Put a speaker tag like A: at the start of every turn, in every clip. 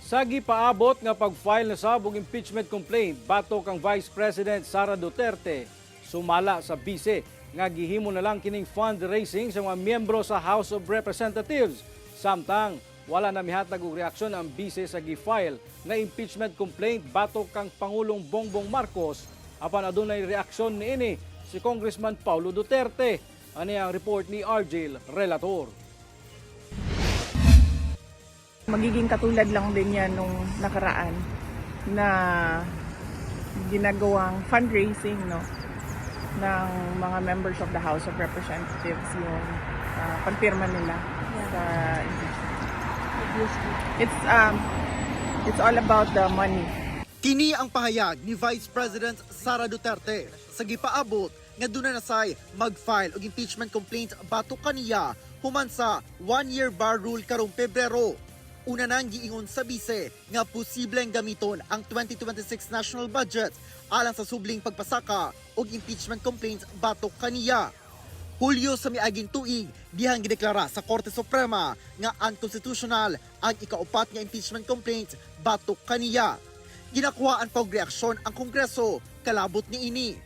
A: Sa gipaabot nga pag-file na sab og impeachment complaint batok kang Vice President Sara Duterte, sumala sa bise nga gihimo na lang kining fundraising sa mga miyembro sa House of Representatives. Samtang wala na mihatag og reaksyon ang bise sa gi-file nga impeachment complaint batok kang Pangulong Bongbong Marcos, apan adunay reaksyon niini si Congressman Paulo Duterte. Ani ang report ni Argel Relator.
B: Magiging katulad lang din yan nung nakaraan na ginagawang fundraising, no, ng mga members of the House of Representatives yung pagpirma nila sa impeachment. It's all about the money.
C: Kini ang pahayag ni Vice President Sara Duterte sa gipaabot nga duna na say mag-file og impeachment complaint batok kaniya human sa one-year bar rule karong Pebrero. Una nang giingon sa bise nga posibleng gamiton ang 2026 national budget alang sa subling pagpasaka og impeachment complaint batok kaniya. Hulyo sa miaging tuig, dihang gideklara sa Korte Suprema nga unconstitutional ang ikaupat nga impeachment complaint batok kaniya. Ginakuhaan pa og reaksyon ang Kongreso kalabot niini.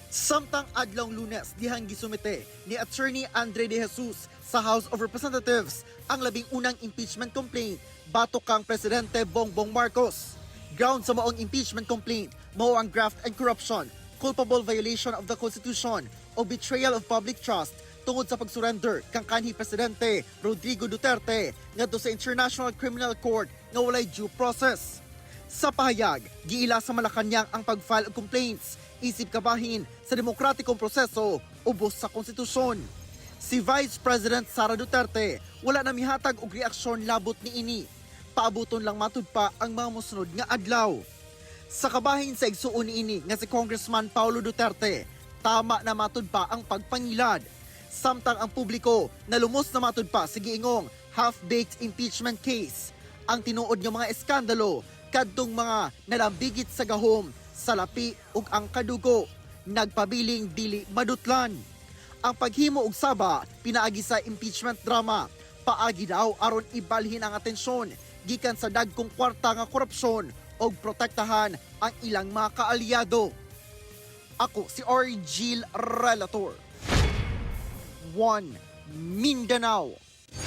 C: Samtang adlawng Lunes, dihang gisumite ni Attorney Andre De Jesus sa House of Representatives ang 11 impeachment complaint batok kang Presidente Bongbong Marcos. Ground sa maong impeachment complaint mao ang graft and corruption, culpable violation of the Constitution o betrayal of public trust tungod sa pagsurrender kang kanhi Presidente Rodrigo Duterte ngadto sa International Criminal Court nga walay due process. Sa pahayag, giila sa Malacanang ang pag-file og complaints isip kabahin sa demokratikong proseso ubos sa konstitusyon. Si Vice President Sara Duterte wala na mihatag og reaksyon labot niini. Paabuton lang matud pa ang mga mosunod nga adlaw. Sa kabahin sa igsuon niini nga si Congressman Paulo Duterte, tama na matud pa ang pagpangilad. Samtang ang publiko nalumos na matud pa sa giingong half-baked impeachment case. Ang tinuod nga mga eskandalo kadtong mga nalambigit sa gahom, salapi ug ang kadugo nagpabiling dili madutlan. Ang paghimo og saba pinaagi sa impeachment drama, paagi daw aron ibalhin ang atensyon gikan sa dagkong kwarta nga korupsyon og protektahan ang ilang mga kaalyado. Ako si Argil Relator. 1 Mindanao.